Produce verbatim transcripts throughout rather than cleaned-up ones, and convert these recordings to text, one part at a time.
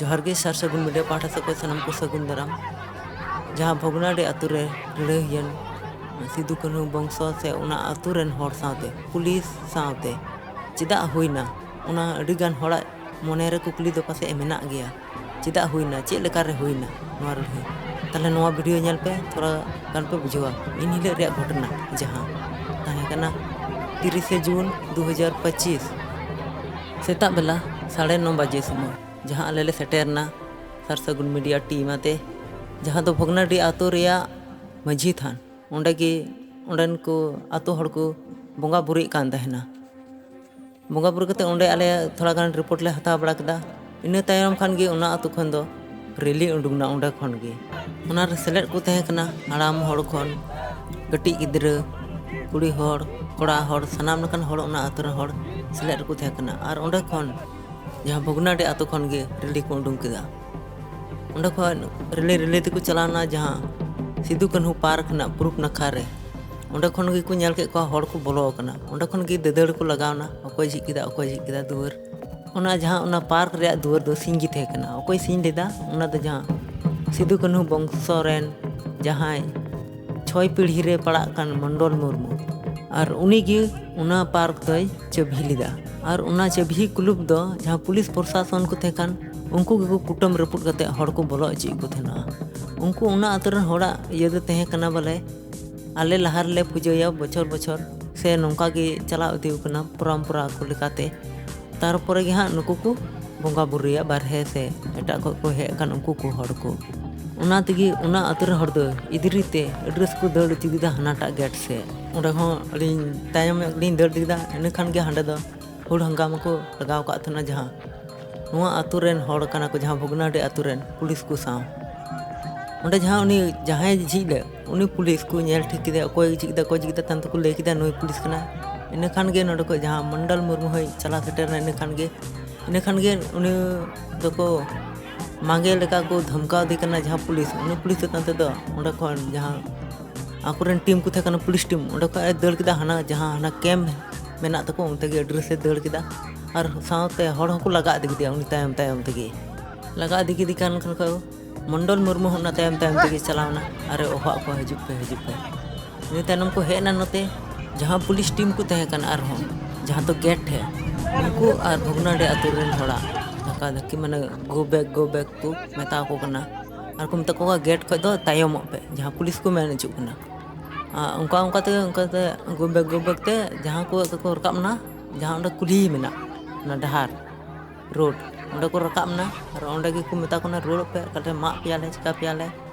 ᱡᱚᱦᱟᱨ ᱜᱮ ᱥᱟᱨ ᱥᱟᱹᱜᱩᱱ ᱢᱤᱰᱤᱭᱟ ᱯᱟᱦᱴᱟ ᱥᱮᱫ ᱠᱷᱚᱱ ᱥᱟᱱᱟᱢ ᱠᱚ ᱥᱟᱹᱜᱩᱱ ᱫᱟᱨᱟᱢ᱾ ᱡᱟᱦᱟᱸ ᱵᱷᱚᱜᱽᱱᱟᱰᱤ ᱟᱛᱳ ᱨᱮ ᱞᱟᱹᱲᱦᱟᱹᱭ ᱦᱩᱭᱮᱱ ᱥᱤᱫᱩ ᱠᱟᱹᱱᱦᱩ ᱵᱚᱝᱥᱚ ᱥᱮ ᱚᱱᱟ ᱟᱛᱳ ᱨᱮᱱ ᱦᱚᱲ ᱥᱟᱶᱛᱮ, ᱯᱩᱞᱤᱥ ᱥᱟᱶᱛᱮ ᱪᱮᱫᱟᱜ ᱦᱩᱭᱱᱟ, ᱚᱱᱟ ᱟᱹᱰᱤ ᱜᱟᱱ ᱦᱚᱲᱟᱜ ᱢᱚᱱᱮ ᱨᱮ ᱠᱩᱠᱞᱤ ᱫᱚ ᱯᱟᱥᱮᱡ ᱢᱮᱱᱟᱜ ᱜᱮᱭᱟ᱾ ᱪᱮᱫᱟᱜ ᱦᱩᱭᱱᱟ, ᱪᱮᱫ ᱞᱮᱠᱟ ᱨᱮ ᱦᱩᱭᱱᱟ ᱱᱚᱣᱟ ᱞᱟᱹᱲᱦᱟᱹᱭ? ᱛᱟᱦᱞᱮ ᱱᱚᱣᱟ ᱵᱷᱤᱰᱤᱭᱳ ᱧᱮᱞ ᱯᱮ, ᱛᱷᱚᱲᱟ ᱜᱟᱱ ᱯᱮ ᱵᱩᱡᱷᱟᱹᱣᱟ ᱤᱱ ᱦᱤᱞᱳᱜ ᱨᱮᱭᱟᱜ ᱜᱷᱚᱴᱚᱱᱟ, ᱡᱟᱦᱟᱸ ᱛᱟᱦᱮᱸ ᱠᱟᱱᱟ ᱛᱤᱨᱤᱥᱮ ᱡᱩᱱ ᱫᱩ ᱦᱟᱡᱟᱨ ᱯᱚᱸᱪᱤᱥ, ᱥᱮᱛᱟᱜ ᱵᱮᱞᱟ ᱥᱟᱲᱮ ᱱᱚ ᱵᱟᱡᱮ ᱥᱚᱢᱚᱭ, ᱡᱟᱦᱟᱸ ᱟᱞᱮ ᱞᱮ ᱥᱮᱴᱮᱨ ᱮᱱᱟ ᱥᱟᱨ ᱥᱟᱹᱜᱩᱱ ᱢᱤᱰᱤᱭᱟ ᱴᱤᱢ ᱟᱛᱮ, ᱡᱟᱦᱟᱸ ᱫᱚ ᱵᱷᱚᱜᱽᱱᱟᱰᱤ ᱟᱛᱳ ᱨᱮᱭᱟᱜ ᱢᱟᱹᱡᱷᱤ ᱛᱷᱟᱱ, ᱚᱸᱰᱮ ᱜᱮ ᱚᱸᱰᱮᱱ ᱠᱚ ᱟᱛᱳ ᱦᱚᱲ ᱠᱚ ᱵᱚᱸᱜᱟ ᱵᱩᱨᱩᱭᱮᱫ ᱠᱟᱱ ᱛᱟᱦᱮᱱᱟ᱾ ᱵᱚᱸᱜᱟ ᱵᱩᱨᱩ ᱠᱟᱛᱮ ᱚᱸᱰᱮ ᱟᱞᱮ ᱛᱷᱚᱲᱟ ᱜᱟᱱ ᱨᱤᱯᱳᱨᱴ ᱞᱮ ᱦᱟᱛᱟᱣ ᱵᱟᱲᱟ ᱠᱮᱫᱟ᱾ ᱤᱱᱟᱹ ᱛᱟᱭᱚᱢ ᱠᱷᱟᱱ ᱜᱮ ᱚᱱᱟ ᱟᱛᱳ ᱠᱷᱚᱱ ᱫᱚ ᱨᱮᱞᱤ ᱩᱰᱩᱠ ᱮᱱᱟ᱾ ᱚᱸᱰᱮ ᱠᱷᱚᱱ ᱜᱮ ᱚᱱᱟ ᱨᱮ ᱥᱮᱞᱮᱫ ᱠᱚ ᱛᱟᱦᱮᱸ ᱠᱟᱱᱟ ᱦᱟᱲᱟᱢ ᱦᱚᱲ ᱠᱷᱚᱱ ᱠᱟᱹᱴᱤᱡ ᱜᱤᱫᱽᱨᱟᱹ, ᱠᱩᱲᱤ ᱦᱚᱲ, ᱠᱚᱲᱟ ᱦᱚᱲ, ᱥᱟᱱᱟᱢ ᱞᱮᱠᱟᱱ ᱦᱚᱲ ᱚᱱᱟ ᱟᱛᱳ ᱨᱮᱱ ᱦᱚᱲ ᱥᱮᱞᱮᱫ ᱨᱮᱠᱚ ᱛᱟᱦᱮᱸ ᱠᱟᱱᱟ᱾ ᱟᱨ ᱚᱸᱰᱮ ᱠᱷᱚᱱ ᱡᱟᱦᱟᱸ ᱵᱷᱚᱜᱽᱱᱟᱰᱤ ᱟᱛᱳ ᱠᱷᱚᱱ ᱜᱮ ᱨᱮᱞᱤ ᱠᱚ ᱩᱰᱩᱝ ᱠᱮᱫᱟ᱾ ᱚᱸᱰᱮ ᱠᱷᱚᱱ ᱨᱮᱞᱤ ᱨᱮᱞᱤ ᱛᱮᱠᱚ ᱪᱟᱞᱟᱣ ᱮᱱᱟ ᱡᱟᱦᱟᱸ ᱥᱤᱫᱩ ᱠᱟᱹᱱᱦᱩ ᱯᱟᱨᱠ ᱨᱮᱱᱟᱜ ᱯᱩᱨᱩᱵ ᱱᱟᱠᱷᱟ ᱨᱮ᱾ ᱚᱸᱰᱮ ᱠᱷᱚᱱ ᱜᱮᱠᱚ ᱧᱮᱞ ᱠᱮᱫ ᱠᱚᱣᱟ ᱦᱚᱲ ᱠᱚ ᱵᱚᱞᱚ ᱟᱠᱟᱱᱟ᱾ ᱚᱸᱰᱮ ᱠᱷᱚᱱ ᱜᱮ ᱫᱟᱹᱫᱟᱹᱲ ᱠᱚ ᱞᱟᱜᱟᱣ ᱮᱱᱟ, ᱚᱠᱚᱭ ᱡᱷᱤᱡ ᱠᱮᱫᱟ, ᱚᱠᱚᱭ ᱡᱷᱤᱡ ᱠᱮᱫᱟ ᱫᱩᱣᱟᱹᱨ᱾ ᱚᱱᱟ ᱡᱟᱦᱟᱸ ᱚᱱᱟ ᱯᱟᱨᱠ ᱨᱮᱭᱟᱜ ᱫᱩᱣᱟᱹᱨ ᱫᱚ ᱥᱤᱧ ᱜᱮ ᱛᱟᱦᱮᱸ ᱠᱟᱱᱟ᱾ ᱚᱠᱚᱭ ᱥᱤᱧ ᱞᱮᱫᱟ? ᱚᱱᱟ ᱫᱚ ᱡᱟᱦᱟᱸ ᱥᱤᱫᱩ ᱠᱟᱹᱱᱦᱩ ᱵᱚᱝᱥᱚ ᱨᱮᱱ ᱡᱟᱦᱟᱸᱭ ᱪᱷᱚᱭ ᱯᱤᱲᱦᱤ ᱨᱮ ᱯᱟᱲᱟᱜ ᱠᱟᱱ ᱢᱚᱱᱰᱚᱞ ᱢᱩᱨᱢᱩ, ᱟᱨ ᱩᱱᱤ ᱜᱮ ᱚᱱᱟ ᱯᱟᱨᱠ ᱫᱚᱭ ᱪᱟᱹᱵᱷᱤ ᱞᱮᱫᱟ᱾ ᱟᱨ ᱚᱱᱟ ᱪᱟᱹᱵᱷᱤ ᱠᱞᱩᱵ ᱫᱚ ᱡᱟᱦᱟᱸ ᱯᱩᱞᱤᱥ ᱯᱨᱚᱥᱟᱥᱚᱱ ᱠᱚ ᱛᱟᱦᱮᱸ ᱠᱟᱱ, ᱩᱱᱠᱩ ᱜᱮᱠᱚ ᱠᱩᱴᱟᱹᱢ ᱨᱟᱹᱯᱩᱫ ᱠᱟᱛᱮ ᱦᱚᱲ ᱠᱚ ᱵᱚᱞᱚ ᱦᱚᱪᱚᱭᱮᱫ ᱠᱚ ᱛᱟᱦᱮᱱᱟ᱾ ᱩᱱᱠᱩ ᱚᱱᱟ ᱟᱛᱳ ᱨᱮᱱ ᱦᱚᱲᱟᱜ ᱤᱭᱟᱹ ᱫᱚ ᱛᱟᱦᱮᱸ ᱠᱟᱱᱟ ᱵᱚᱞᱮ, ᱟᱞᱮ ᱞᱟᱦᱟ ᱨᱮᱞᱮ ᱯᱩᱡᱟᱹᱭᱟ ᱵᱚᱪᱷᱚᱨ ᱵᱚᱪᱷᱚᱨ, ᱥᱮ ᱱᱚᱝᱠᱟ ᱜᱮ ᱪᱟᱞᱟᱣ ᱤᱫᱤ ᱟᱠᱟᱱᱟ ᱯᱚᱨᱚᱢᱯᱚᱨᱟ ᱠᱚ ᱞᱮᱠᱟᱛᱮ᱾ ᱛᱟᱨᱯᱚᱨᱮ ᱜᱮ ᱦᱟᱸᱜ ᱱᱩᱠᱩ ᱠᱚ ᱵᱚᱸᱜᱟ ᱵᱩᱨᱩᱭᱟ, ᱵᱟᱨᱦᱮ ᱥᱮ ᱮᱴᱟᱜ ᱠᱷᱚᱱ ᱠᱚ ᱦᱮᱡ ᱟᱠᱟᱱ ᱩᱱᱠᱩ ᱠᱚ ᱦᱚᱲ ᱠᱚ᱾ ᱚᱱᱟ ᱛᱮᱜᱮ ᱚᱱᱟ ᱟᱛᱳ ᱨᱮᱱ ᱦᱚᱲ ᱫᱚ ᱤᱫᱨᱤ ᱛᱮ ᱟᱹᱰᱤ ᱨᱟᱹᱥᱠᱟᱹ ᱫᱟᱹᱲ ᱤᱫᱤ ᱠᱮᱫᱟ ᱦᱟᱱᱟᱴᱟᱜ ᱜᱮᱴ ᱥᱮᱫ᱾ ᱚᱸᱰᱮ ᱦᱚᱸ ᱟᱹᱞᱤᱧ ᱛᱟᱭᱚᱢ ᱧᱚᱜ ᱜᱮᱞᱤᱧ ᱫᱟᱹᱲ ᱤᱫᱤ ᱠᱮᱫᱟ᱾ ᱤᱱᱟᱹ ᱠᱷᱟᱱ ᱜᱮ ᱦᱟᱸᱰᱮ ᱫᱚ ᱦᱩᱲ ᱦᱟᱝᱜᱟᱢᱟ ᱠᱚ ᱞᱟᱜᱟᱣ ᱟᱠᱟᱫ ᱛᱟᱦᱮᱱᱟ, ᱡᱟᱦᱟᱸ ᱱᱚᱣᱟ ᱟᱛᱳ ᱨᱮᱱ ᱦᱚᱲ ᱠᱟᱱᱟ ᱠᱚ, ᱡᱟᱦᱟᱸ ᱵᱷᱚᱜᱽᱱᱟᱰᱤ ᱟᱛᱳ ᱨᱮᱱ ᱯᱩᱞᱤᱥ ᱠᱚ ᱥᱟᱶ᱾ ᱚᱸᱰᱮ ᱡᱟᱦᱟᱸ ᱩᱱᱤ ᱡᱟᱦᱟᱸᱭ ᱡᱷᱤᱡ ᱞᱮᱫ, ᱩᱱᱤ ᱯᱩᱞᱤᱥ ᱠᱚ ᱧᱮᱞ ᱴᱷᱤᱠ ᱠᱮᱫᱮᱭᱟ, ᱚᱠᱚᱭ ᱡᱷᱤᱡ ᱠᱮᱫᱟ, ᱚᱠᱚᱭ ᱡᱷᱤᱡ ᱠᱮᱫᱟ, ᱛᱟᱭᱚᱢ ᱛᱮᱠᱚ ᱞᱟᱹᱭ ᱠᱮᱫᱟ ᱱᱩᱭ ᱯᱩᱞᱤᱥ ᱠᱟᱱᱟᱭ᱾ ᱤᱱᱟᱹ ᱠᱷᱟᱱ ᱜᱮ ᱱᱚᱰᱮ ᱠᱷᱚᱱ ᱡᱟᱦᱟᱸ ᱢᱚᱱᱰᱚᱞ ᱢᱩᱨᱢᱩ ᱦᱚᱸᱭ ᱪᱟᱞᱟᱣ ᱥᱮᱴᱮᱨ ᱮᱱᱟ᱾ ᱤᱱᱟᱹ ᱠᱷᱟᱱ ᱜᱮ, ᱤᱱᱟᱹ ᱠᱷᱟᱱ ᱜᱮ ᱩᱱᱤ ᱫᱚᱠᱚ ᱢᱟᱸᱜᱮ ᱞᱮᱠᱟ ᱠᱚ ᱫᱷᱟᱢᱠᱟᱣ ᱤᱫᱤ ᱠᱟᱱᱟ ᱡᱟᱦᱟᱸ ᱯᱩᱞᱤᱥ, ᱩᱱᱤ ᱯᱩᱞᱤᱥ ᱫᱚ ᱛᱟᱭᱚᱢ ᱛᱮᱫᱚ ᱚᱸᱰᱮ ᱠᱷᱚᱱ ᱡᱟᱦᱟᱸ ᱟᱠᱚᱨᱮᱱ ᱴᱤᱢ ᱠᱚ ᱛᱟᱦᱮᱸ ᱠᱟᱱᱟ, ᱯᱩᱞᱤᱥ ᱴᱤᱢ, ᱚᱸᱰᱮ ᱠᱷᱚᱱ ᱮ ᱫᱟᱹᱲ ᱠᱮᱫᱟ, ᱦᱟᱱᱟ ᱡᱟᱦᱟᱸ ᱦᱟᱱᱟ ᱠᱮᱢᱯ ᱢᱮᱱᱟᱜ ᱛᱟᱠᱚ, ᱚᱱᱛᱮ ᱜᱮ ᱟᱹᱰᱤ ᱨᱟᱹᱥᱮ ᱫᱟᱹᱲ ᱠᱮᱫᱟ᱾ ᱟᱨ ᱥᱟᱶᱛᱮ ᱦᱚᱲ ᱦᱚᱸᱠᱚ ᱞᱟᱜᱟ ᱤᱫᱤ ᱠᱮᱫᱮᱭᱟ ᱩᱱᱤ ᱛᱟᱭᱚᱢ ᱛᱟᱭᱚᱢ ᱛᱮᱜᱮ᱾ ᱞᱟᱜᱟ ᱤᱫᱤ ᱠᱮᱫᱮ ᱠᱟᱱ ᱠᱷᱟᱱ ᱠᱚ, ᱢᱚᱱᱰᱚᱞ ᱢᱩᱨᱢᱩ ᱦᱚᱸ ᱚᱱᱟ ᱛᱟᱭᱚᱢ ᱛᱟᱭᱚᱢ ᱛᱮᱜᱮ ᱪᱟᱞᱟᱣ ᱮᱱᱟ ᱟᱨᱮ ᱚᱦᱚᱣᱟᱫ ᱠᱚᱣᱟ, "ᱦᱤᱡᱩᱜ ᱯᱮ, ᱦᱤᱡᱩᱜ ᱯᱮ᱾" ᱤᱱᱟᱹ ᱛᱟᱭᱱᱚᱢ ᱠᱚ ᱦᱮᱡ ᱮᱱᱟ ᱱᱚᱛᱮ, ᱡᱟᱦᱟᱸ ᱯᱩᱞᱤᱥ ᱴᱤᱢ ᱠᱚ ᱛᱟᱦᱮᱸ ᱠᱟᱱᱟ ᱟᱨᱦᱚᱸ, ᱡᱟᱦᱟᱸ ᱫᱚ ᱜᱮᱴ ᱴᱷᱮᱱ, ᱩᱱᱠᱩ ᱟᱨ ᱵᱷᱚᱜᱽᱱᱟᱰᱤ ᱟᱛᱳ ᱨᱮᱱ ᱦᱚᱲᱟᱜ ᱫᱷᱟᱠᱟ ᱫᱷᱟᱹᱠᱤ, ᱢᱟᱱᱮ "Go back, go back" ᱠᱚ ᱢᱮᱛᱟ ᱠᱚ ᱠᱟᱱᱟ᱾ ᱟᱨ ᱠᱚ ᱢᱮᱛᱟ ᱠᱚᱣᱟ, "ᱜᱮᱴ ᱠᱷᱚᱱ ᱫᱚ ᱛᱟᱭᱚᱢᱚᱜ ᱯᱮ", ᱡᱟᱦᱟᱸ ᱯᱩᱞᱤᱥ ᱠᱚ ᱢᱮᱱ ᱦᱚᱪᱚᱜ ᱠᱟᱱᱟ᱾ ᱟᱨ ᱚᱱᱠᱟ ᱚᱱᱠᱟ ᱛᱮ, ᱚᱱᱠᱟ ᱛᱮ "Go back, go back" ᱛᱮ ᱡᱟᱦᱟᱸ ᱠᱚ ᱠᱚ ᱨᱟᱠᱟᱵ ᱮᱱᱟ, ᱡᱟᱦᱟᱸ ᱚᱸᱰᱮ ᱠᱩᱞᱦᱤ ᱢᱮᱱᱟᱜ, ᱚᱱᱟ ᱰᱟᱦᱟᱨ, ᱨᱳᱰ, ᱚᱸᱰᱮ ᱠᱚ ᱨᱟᱠᱟᱵ ᱮᱱᱟ᱾ ᱟᱨ ᱚᱸᱰᱮ ᱜᱮᱠᱚ ᱢᱮᱛᱟ ᱠᱚ ᱠᱟᱱᱟ, "ᱨᱩᱣᱟᱹᱲᱚᱜ ᱯᱮ, ᱚᱠᱟ ᱴᱷᱮᱱ ᱢᱟᱜ ᱯᱮᱭᱟᱞᱮ, ᱪᱤᱠᱟ ᱯᱮᱭᱟᱞᱮ?"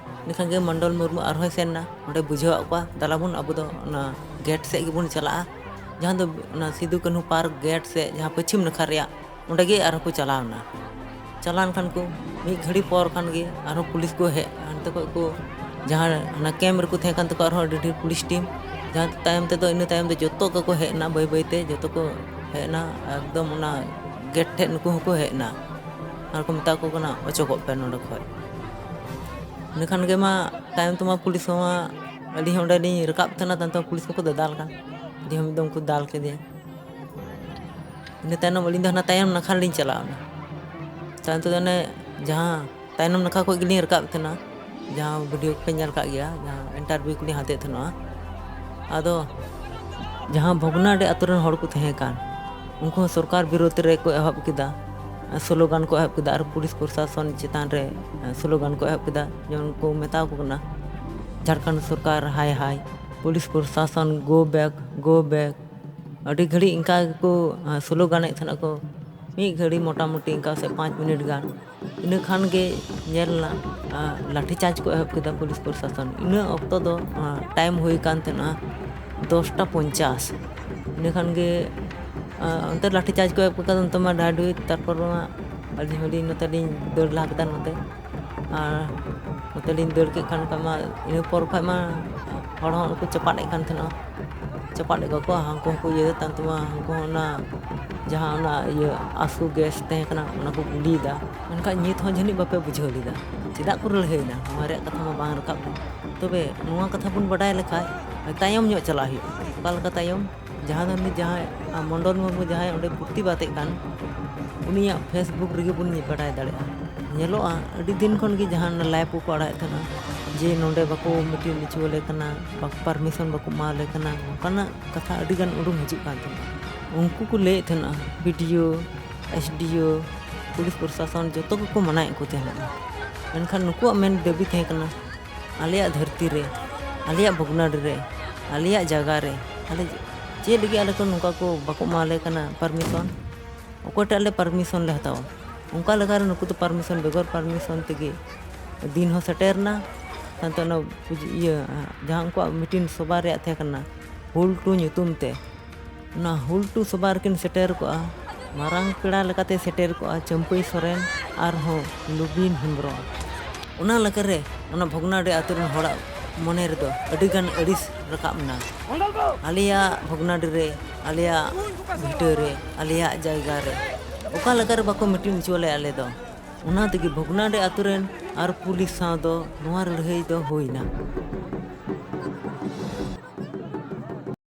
ᱤᱱᱟᱹᱠᱷᱟᱱ ᱜᱮ ᱢᱚᱱᱰᱚᱞ ᱢᱩᱨᱢᱩ ᱟᱨᱦᱚᱸᱭ ᱥᱮᱱ ᱮᱱᱟ, ᱚᱸᱰᱮ ᱵᱩᱡᱷᱟᱹᱣᱟᱫ ᱠᱚᱣᱟ, "ᱫᱟᱞᱟ ᱵᱚᱱ, ᱟᱵᱚ ᱫᱚ ᱚᱱᱟ ᱜᱮᱴ ᱥᱮᱫ ᱜᱮᱵᱚᱱ ᱪᱟᱞᱟᱜᱼᱟ, ᱡᱟᱦᱟᱸ ᱫᱚ ᱚᱱᱟ ᱥᱤᱫᱩ ᱠᱟᱹᱱᱦᱩ ᱯᱟᱨᱠ ᱜᱮᱴ ᱥᱮᱫ, ᱡᱟᱦᱟᱸ ᱯᱚᱪᱷᱤᱢ ᱱᱟᱠᱷᱟ ᱨᱮᱭᱟᱜ", ᱚᱸᱰᱮ ᱜᱮ ᱟᱨᱦᱚᱸ ᱠᱚ ᱪᱟᱞᱟᱣ ᱮᱱᱟ᱾ ᱪᱟᱞᱟᱣ ᱮᱱ ᱠᱷᱟᱱ ᱠᱚ, ᱢᱤᱫ ᱜᱷᱟᱹᱲᱤ ᱯᱚᱨ ᱠᱷᱟᱱ ᱜᱮ ᱟᱨᱦᱚᱸ ᱯᱩᱞᱤᱥ ᱠᱚ ᱦᱮᱡ, ᱦᱟᱱᱛᱮ ᱠᱷᱚᱱ ᱠᱚ, ᱡᱟᱦᱟᱸ ᱦᱟᱱᱟ ᱠᱮᱢᱯ ᱨᱮᱠᱚ ᱛᱟᱦᱮᱸ ᱠᱟᱱ ᱛᱟᱠᱚᱣᱟ, ᱟᱨᱦᱚᱸ ᱟᱹᱰᱤ ᱰᱷᱮᱨ ᱯᱩᱞᱤᱥ ᱴᱤᱢ, ᱡᱟᱦᱟᱸ ᱛᱟᱭᱚᱢ ᱛᱮᱫᱚ, ᱤᱱᱟᱹ ᱛᱟᱭᱚᱢ ᱫᱚ ᱡᱚᱛᱚ ᱠᱚᱠᱚ ᱦᱮᱡ ᱮᱱᱟ, ᱵᱟᱹᱭ ᱵᱟᱹᱭ ᱛᱮ ᱡᱚᱛᱚ ᱠᱚ ᱦᱮᱡ ᱮᱱᱟ, ᱮᱠᱫᱚᱢ ᱚᱱᱟ ᱜᱮᱴ ᱴᱷᱮᱱ ᱱᱩᱠᱩ ᱦᱚᱸᱠᱚ ᱦᱮᱡ ᱮᱱᱟ᱾ ᱟᱨ ᱠᱚ ᱢᱮᱛᱟ ᱠᱚ ᱠᱟᱱᱟ, "ᱚᱪᱚᱜᱚᱜ ᱯᱮ ᱱᱚᱰᱮ ᱠᱷᱚᱱ᱾" ᱤᱱᱟᱹ ᱠᱷᱟᱱ ᱜᱮ ᱢᱟ ᱛᱟᱭᱚᱢ ᱛᱮᱢᱟ ᱯᱩᱞᱤᱥ ᱦᱚᱸ ᱢᱟ, ᱟᱹᱞᱤᱧ ᱦᱚᱸ ᱚᱸᱰᱮ ᱞᱤᱧ ᱨᱟᱠᱟᱵ ᱛᱟᱦᱮᱱᱟ, ᱛᱟᱭᱚᱢ ᱛᱮᱢᱟ ᱯᱩᱞᱤᱥ ᱠᱚᱠᱚ ᱫᱟᱫᱟᱞ ᱠᱟᱱ, ᱟᱹᱞᱤᱧ ᱦᱚᱸ ᱢᱤᱫ ᱫᱚᱢ ᱠᱚ ᱫᱟᱞ ᱠᱮᱫᱮᱭᱟ᱾ ᱤᱱᱟᱹ ᱛᱟᱭᱱᱚᱢ ᱟᱹᱞᱤᱧ ᱫᱚ ᱦᱟᱱᱟ ᱛᱟᱭᱚᱢ ᱱᱟᱠᱷᱟ ᱞᱤᱧ ᱪᱟᱞᱟᱣ ᱮᱱᱟ᱾ ᱛᱟᱭᱚᱢ ᱛᱮᱫᱚ ᱚᱱᱮ ᱡᱟᱦᱟᱸ ᱛᱟᱭᱱᱚᱢ ᱱᱟᱠᱷᱟ ᱠᱷᱚᱱ ᱜᱮᱞᱤᱧ ᱨᱟᱠᱟᱵ ᱛᱟᱦᱮᱱᱟ, ᱡᱟᱦᱟᱸ ᱵᱷᱤᱰᱤᱭᱳ ᱠᱚᱯᱮ ᱧᱮᱞ ᱠᱟᱜ ᱜᱮᱭᱟ, ᱡᱟᱦᱟᱸ ᱤᱱᱴᱟᱨᱵᱷᱤᱭᱩ ᱠᱚᱞᱤᱧ ᱦᱟᱛᱮᱫ ᱛᱟᱦᱮᱱᱟ᱾ ᱟᱫᱚ ᱡᱟᱦᱟᱸ ᱵᱷᱚᱜᱽᱱᱟᱰᱤ ᱟᱛᱳ ᱨᱮᱱ ᱦᱚᱲ ᱠᱚ ᱛᱟᱦᱮᱸ ᱠᱟᱱ, ᱩᱱᱠᱩ ᱦᱚᱸ ᱥᱚᱨᱠᱟᱨ ᱵᱤᱨᱳᱫᱷ ᱨᱮᱠᱚ ᱮᱦᱚᱵ ᱠᱮᱫᱟ, ᱥᱞᱳᱜᱟᱱ ᱠᱚ ᱮᱦᱚᱵ ᱠᱮᱫᱟ᱾ ᱟᱨ ᱯᱩᱞᱤᱥ ᱯᱨᱚᱥᱟᱥᱚᱱ ᱪᱮᱛᱟᱱ ᱨᱮ ᱥᱞᱳᱜᱟᱱ ᱠᱚ ᱮᱦᱚᱵ ᱠᱮᱫᱟ, ᱡᱮᱢᱚᱱ ᱠᱚ ᱢᱮᱛᱟ ᱠᱚ ᱠᱟᱱᱟ, "ᱡᱷᱟᱲᱠᱷᱚᱸᱰ ᱥᱚᱨᱠᱟᱨ ᱦᱟᱭ ᱦᱟᱭ, ᱯᱩᱞᱤᱥ ᱯᱨᱚᱥᱟᱥᱚᱱ go back, go back᱾" ᱟᱹᱰᱤ ᱜᱷᱟᱹᱲᱤᱡ ᱤᱱᱠᱟ ᱜᱮᱠᱚ, ᱟᱸ, ᱥᱞᱳᱜᱟᱱᱮᱫ ᱛᱟᱦᱮᱱᱟ ᱠᱚ, ᱢᱤᱫ ᱜᱷᱟᱹᱲᱤ ᱢᱚᱴᱟᱢᱩᱴᱤ ᱤᱱᱠᱟ ᱥᱮ ᱯᱟᱸᱪ ᱢᱤᱱᱤᱴ ᱜᱟᱱ᱾ ᱤᱱᱟᱹ ᱠᱷᱟᱱ ᱜᱮ ᱧᱮᱞ ᱮᱱᱟ, ᱟᱸ, ᱞᱟᱴᱷᱤ ᱪᱟᱨᱡᱽ ᱠᱚ ᱮᱦᱚᱵ ᱠᱮᱫᱟ ᱯᱩᱞᱤᱥ ᱯᱨᱚᱥᱟᱥᱚᱱ᱾ ᱤᱱᱟᱹ ᱚᱠᱛᱚ ᱫᱚ, ᱟᱸ, ᱴᱟᱭᱤᱢ ᱦᱩᱭ ᱠᱟᱱ ᱛᱟᱦᱮᱱᱟ ᱫᱚᱥᱴᱟ ᱯᱚᱧᱪᱟᱥ᱾ ᱤᱱᱟᱹ ᱠᱷᱟᱱ ᱜᱮ, ᱟᱸ, ᱚᱱᱛᱮ ᱞᱟᱴᱷᱤ ᱪᱟᱨᱡᱽ ᱠᱚ ᱮᱦᱚᱵ ᱠᱮᱫᱟ, ᱚᱱᱛᱮ ᱢᱟ ᱰᱷᱟᱰᱩᱭ, ᱛᱟᱨᱯᱚᱨ ᱢᱟ ᱟᱹᱞᱤᱧ ᱦᱚᱸᱞᱤᱧ ᱱᱚᱛᱮ ᱞᱤᱧ ᱫᱟᱹᱲ ᱞᱟᱦᱟ ᱠᱮᱫᱟ ᱱᱚᱛᱮ᱾ ᱟᱨ ᱱᱚᱛᱮ ᱞᱤᱧ ᱫᱟᱹᱲ ᱠᱮᱫ ᱠᱷᱟᱱ ᱠᱷᱟᱱ ᱢᱟ, ᱤᱱᱟᱹ ᱯᱚᱨ ᱠᱷᱚᱱ ᱢᱟ ᱦᱚᱲ ᱦᱚᱸ ᱩᱱᱠᱩ ᱪᱟᱯᱟᱫ ᱮᱫ ᱠᱟᱱ ᱛᱟᱦᱮᱱᱟ, ᱪᱟᱯᱟᱫ ᱮᱫ ᱠᱚᱣᱟ ᱠᱚ, ᱦᱟᱱᱠᱩ ᱦᱚᱸᱠᱚ ᱤᱭᱟᱹᱭᱟ᱾ ᱛᱟᱭᱚᱢ ᱛᱮᱢᱟ ᱦᱟᱱᱠᱩ ᱦᱚᱸ ᱚᱱᱟ ᱡᱟᱦᱟᱸ ᱚᱱᱟ ᱤᱭᱟᱹ ᱟᱥᱩ ᱜᱮᱥ ᱛᱟᱦᱮᱸ ᱠᱟᱱᱟ, ᱚᱱᱟ ᱠᱚ ᱜᱩᱞᱤᱭᱮᱫᱟ᱾ ᱢᱮᱱᱠᱷᱟᱱ ᱱᱤᱛ ᱦᱚᱸ ᱡᱟᱹᱱᱤᱡ ᱵᱟᱯᱮ ᱵᱩᱡᱷᱟᱹᱣ ᱞᱮᱫᱟ ᱪᱮᱫᱟᱜ ᱠᱚ ᱞᱟᱹᱲᱦᱟᱹᱭᱮᱱᱟ, ᱱᱚᱣᱟ ᱨᱮᱭᱟᱜ ᱠᱟᱛᱷᱟ ᱢᱟ ᱵᱟᱝ ᱨᱟᱠᱟᱵ ᱞᱮᱱ᱾ ᱛᱚᱵᱮ ᱱᱚᱣᱟ ᱠᱟᱛᱷᱟ ᱵᱚᱱ ᱵᱟᱰᱟᱭ ᱞᱮᱠᱷᱟᱡ ᱛᱟᱭᱚᱢ ᱧᱚᱜ ᱪᱟᱞᱟᱜ ᱦᱩᱭᱩᱜᱼᱟ᱾ ᱚᱠᱟ ᱞᱮᱠᱟ ᱛᱟᱭᱚᱢ? ᱡᱟᱦᱟᱸ ᱫᱚ ᱩᱱᱤ ᱡᱟᱦᱟᱸᱭ, ᱟᱨ ᱢᱚᱱᱰᱚᱞ ᱢᱩᱨᱢᱩ ᱡᱟᱦᱟᱸᱭ ᱚᱸᱰᱮ ᱯᱨᱚᱛᱤᱵᱟᱫᱮᱫ ᱠᱟᱱ, ᱩᱱᱤᱭᱟᱜ Facebook ᱨᱮᱜᱮ ᱵᱚᱱ ᱵᱟᱰᱟᱭ ᱫᱟᱲᱮᱭᱟᱜᱼᱟ᱾ ᱧᱮᱞᱚᱜᱼᱟ, ᱟᱹᱰᱤ ᱫᱤᱱ ᱠᱷᱚᱱ ᱜᱮ ᱡᱟᱦᱟᱸ ᱞᱟᱭᱤᱵᱷ ᱠᱚᱠᱚ ᱟᱲᱟᱜᱮᱫ ᱛᱟᱦᱮᱱᱟ, ᱡᱮ ᱱᱚᱰᱮ ᱵᱟᱠᱚ ᱢᱤᱴᱤᱝ ᱦᱚᱪᱚᱣᱟᱞᱮ ᱠᱟᱱᱟ, ᱯᱟᱨᱢᱤᱥᱚᱱ ᱵᱟᱠᱚ ᱮᱢᱟᱣᱟᱞᱮ ᱠᱟᱱᱟ, ᱱᱚᱝᱠᱟᱱᱟᱜ ᱠᱟᱛᱷᱟ ᱟᱹᱰᱤ ᱜᱟᱱ ᱩᱰᱩᱝ ᱦᱤᱡᱩᱜ ᱠᱟᱱ ᱛᱟᱦᱮᱱᱟ᱾ ᱩᱱᱠᱩ ᱠᱚ ᱞᱟᱹᱭᱮᱫ ᱛᱟᱦᱮᱱᱟ, ᱵᱤ ᱰᱤ ᱳ, ᱮᱥ ᱰᱤ ᱳ, ᱯᱩᱞᱤᱥ ᱯᱨᱚᱥᱟᱥᱚᱱ ᱡᱚᱛᱚ ᱜᱮᱠᱚ ᱢᱟᱱᱟᱭᱮᱫ ᱠᱚ ᱛᱟᱦᱮᱱᱟ᱾ ᱢᱮᱱᱠᱷᱟᱱ ᱱᱩᱠᱩᱣᱟᱜ ᱢᱮᱱ ᱫᱟᱹᱵᱤ ᱛᱟᱦᱮᱸ ᱠᱟᱱᱟ, ᱟᱞᱮᱭᱟᱜ ᱫᱷᱟᱹᱨᱛᱤ ᱨᱮ, ᱟᱞᱮᱭᱟᱜ ᱵᱷᱚᱜᱽᱱᱟᱰᱤ ᱨᱮ, ᱟᱞᱮᱭᱟᱜ ᱡᱟᱭᱜᱟ ᱨᱮ, ᱟᱞᱮ ᱪᱮᱫ ᱞᱟᱹᱜᱤᱫ ᱟᱞᱮ ᱠᱚ ᱱᱚᱝᱠᱟ ᱠᱚ ᱵᱟᱠᱚ ᱮᱢᱟᱞᱮ ᱠᱟᱱᱟ ᱯᱟᱨᱢᱤᱥᱚᱱ? ᱚᱠᱚᱭ ᱴᱷᱮᱱ ᱟᱞᱮ ᱯᱟᱨᱢᱤᱥᱚᱱ ᱞᱮ ᱦᱟᱛᱟᱣᱟ? ᱚᱱᱠᱟ ᱞᱮᱠᱟᱨᱮ ᱱᱩᱠᱩ ᱫᱚ ᱯᱟᱨᱢᱤᱥᱚᱱ, ᱵᱮᱜᱚᱨ ᱯᱟᱨᱢᱤᱥᱚᱱ ᱛᱮᱜᱮ ᱫᱤᱱ ᱦᱚᱸ ᱥᱮᱴᱮᱨ ᱮᱱᱟ᱾ ᱥᱟᱶᱛᱮ ᱚᱱᱟ ᱯᱩᱡ-, ᱤᱭᱟᱹ, ᱡᱟᱦᱟᱸ ᱩᱱᱠᱩᱣᱟᱜ ᱢᱤᱴᱤᱝ ᱥᱚᱵᱷᱟ ᱨᱮᱭᱟᱜ ᱛᱟᱦᱮᱸ ᱠᱟᱱᱟ, ᱦᱩᱞ ᱴᱩ ᱧᱩᱛᱩᱢ ᱛᱮ, ᱚᱱᱟ ᱦᱩᱞ ᱴᱩ ᱥᱚᱵᱷᱟ ᱨᱮᱠᱤᱱ ᱥᱮᱴᱮᱨ ᱠᱚᱜᱼᱟ᱾ ᱢᱟᱨᱟᱝ ᱯᱮᱲᱟ ᱞᱮᱠᱟᱛᱮ ᱥᱮᱴᱮᱨ ᱠᱚᱜᱼᱟ ᱪᱟᱹᱢᱯᱟᱹᱭ ᱥᱚᱨᱮᱱ ᱟᱨᱦᱚᱸ ᱞᱩᱵᱤᱱ ᱦᱮᱢᱵᱨᱚᱢ᱾ ᱚᱱᱟ ᱞᱮᱠᱟᱨᱮ ᱚᱱᱟ ᱵᱷᱚᱜᱽᱱᱟᱰᱤ ᱟᱹᱛᱩ ᱨᱮᱱ ᱦᱚᱲᱟᱜ ᱢᱚᱱᱮ ᱨᱮᱫᱚ ᱟᱹᱰᱤᱜᱟᱱ ᱟᱹᱲᱤᱥ ᱨᱟᱠᱟᱵ ᱮᱱᱟ᱾ ᱟᱞᱮᱭᱟᱜ ᱵᱷᱚᱜᱽᱱᱟᱰᱤ ᱨᱮ, ᱟᱞᱮᱭᱟᱜ ᱵᱷᱤᱴᱟᱹ ᱨᱮ, ᱟᱞᱮᱭᱟᱜ ᱡᱟᱭᱜᱟ ᱨᱮ ᱚᱠᱟ ᱞᱮᱠᱟᱨᱮ ᱵᱟᱠᱚ ᱢᱤᱴᱤᱝ ᱦᱚᱪᱚ ᱞᱮᱭᱟ ᱟᱞᱮ ᱫᱚ? ᱚᱱᱟ ᱛᱮᱜᱮ ᱵᱷᱚᱜᱽᱱᱟᱰᱤ ᱟᱹᱛᱩ ᱨᱮᱱ ᱟᱨ ᱯᱩᱞᱤᱥ ᱥᱟᱶ ᱫᱚ ᱱᱚᱣᱟ ᱞᱟᱹᱲᱦᱟᱹᱭ ᱫᱚ ᱦᱩᱭᱱᱟ᱾